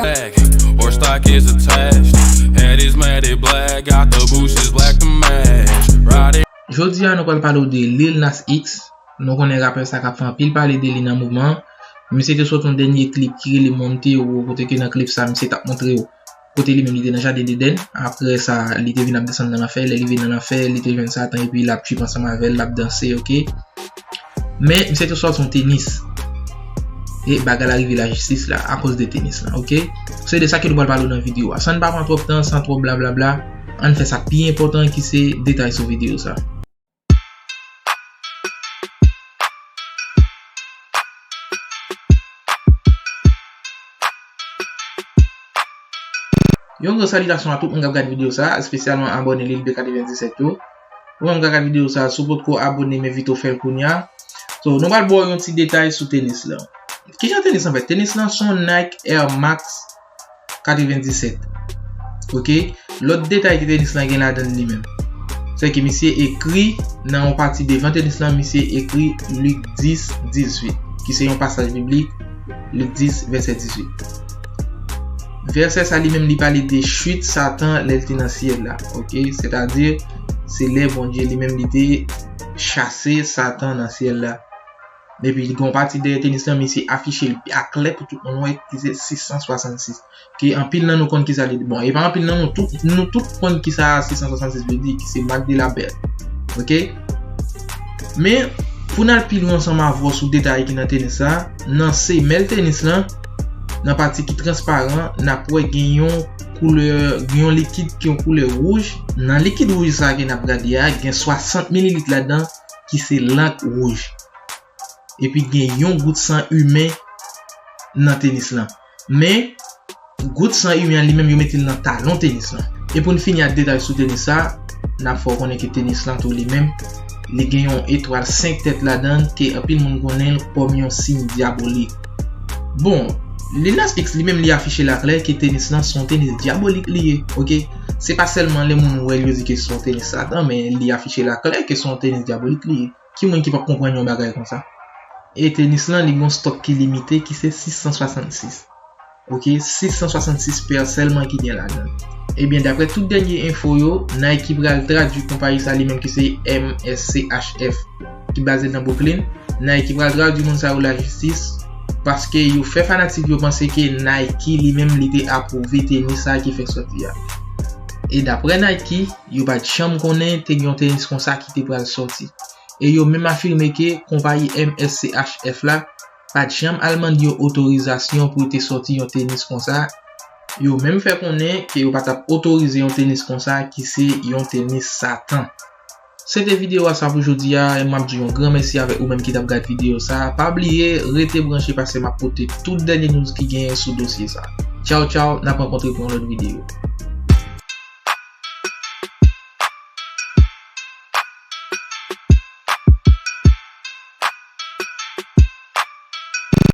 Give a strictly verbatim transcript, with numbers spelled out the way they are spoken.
Or stock is attached. Head is matted black, got the bushes black to match. Riding. Jodi a, nou pral pale w de Lil Nas X. Nou konnen rapè sa k ap fè anpil pale de li nan moman. Misye te sot yon dènye klip ki rele Montero, kote ke nan klip sa, misye t ap montre w kote li menm li te nan jaden Edenn. Apre sa, li te vin ap desann nan lanfè. Lè li vin nan lanfè, li te jwenn Satan epi l ap trip ansanm avè l, l ap danse, oke. Men, misye te sòti yon tenis. E bagay la rive lajistis la, akoz de tenis lan, oke? Se de sa ke nou pral pale w nan videyo a. San n pa pran twòp tan, san twòp blablabla, ann fè sa k pi enpòtan ki se detay sou videyo sa. Yon gran salitasyon a tout moun k ap gade videyo sa, espesyalman abòne Lil B katrevenndisèt yo. Ou menm k ap gade videyo sa, si w potko abòne, m envite w fè l kounye a. So, nou pral ba w yon ti detay sou tenis lan. Kijan tenis lan fèt? Tenis lan se yon Nike Air Max katrevenndisèt. Oke? Lòt detay ke tenis lan gen ladan l li menm, se ke misye ekri nan yon pati devan tenis lan, misye ekri Lik dis, dizuit, ki se yon pasaj biblik, Lik dis, vèsè dizuit. Vèsè sa li menm li pale de chit Satan lè l te nan syèl la, oke? Sètadi, se lè Bondye li menm li te chase Satan nan syèl la. Epi, gen yon pati dèyè tenis lan, misye afiche l aklè pou tout moun wè, ki se sis san swasannsis. Ke anpil nan nou konn kisa li di. Bon, e pa anpil nan nou, tout, nou tout konn kisa sis san swasannsis vle di, ki se marque de la bête. Oke? Men, pou n al pi lwen ansanm avè w sou detay ki nan tenis sa, nan semèl tenis lan, nan pati ki transparan, n ap wè gen yon koulè, gen yon likid ki yon koulè wouj. Nan likid wouj sa ke n ap gade a, gen swasant mililit ladan ki se lank wouj. Epi gen yon gout san imen nan tenis lan. Men, gout san imen an li menm yo mete l nan talon tenis lan. E pou n fini ak detay sou tenis sa, n ap fè w konnen ke tenis lan tou li menm, li gen yon etwal senk tèt ladan l ke anpil moun konnen l kòm yon siy dyabolik. Bon, Lil Nas X li menm li afiche l aklè ke tenis lan se yon tenis dyabolik li ye, oke? Se pa sèlman lè moun wè l yo di ke se yon tenis Satan, men li afiche l aklè ke se yon tenis dyabolik li ye. Ki moun ki p ap konprann yon bagay konsa? E tenis lan, li gen yon stòk ki limite, ki se sis san swasannsis. Oke, sis san swasannsis pè sèlman ki gen ladan l. Ebyen, daprè tout dènye enfo yo, Nike pral tradui konpayi sa li menm ki se M S C H F, ki baze nan Brooklyn. Nike pral tradui moun sa yo lajistis, paske yo fè fanatik yo panse ke Nike li menm li te apwouve tenis sa ki fèk sòti a. E daprè Nike, yo pa t janm konnen te gen yon tenis konsa ki te pral sòti. E yo menm afime ke konpayi M S C H F la pa t janm al mande yo otorizasyon pou yo te sòti yon tenis konsa. Yo menm fè konnen ke yo pa t ap otorize yon tenis konsa ki se yon tenis Satan. Se te videyo a sa pou jodi a, e m ap di yon gran mèsi avèk ou menm ki t ap gad videyo sa. Pa bliye, rete branche paske m ap pote tout dènye news ki genyen sou dosye sa. Tchaw, tchaw, n ap rankontre pou yon lòt videyo.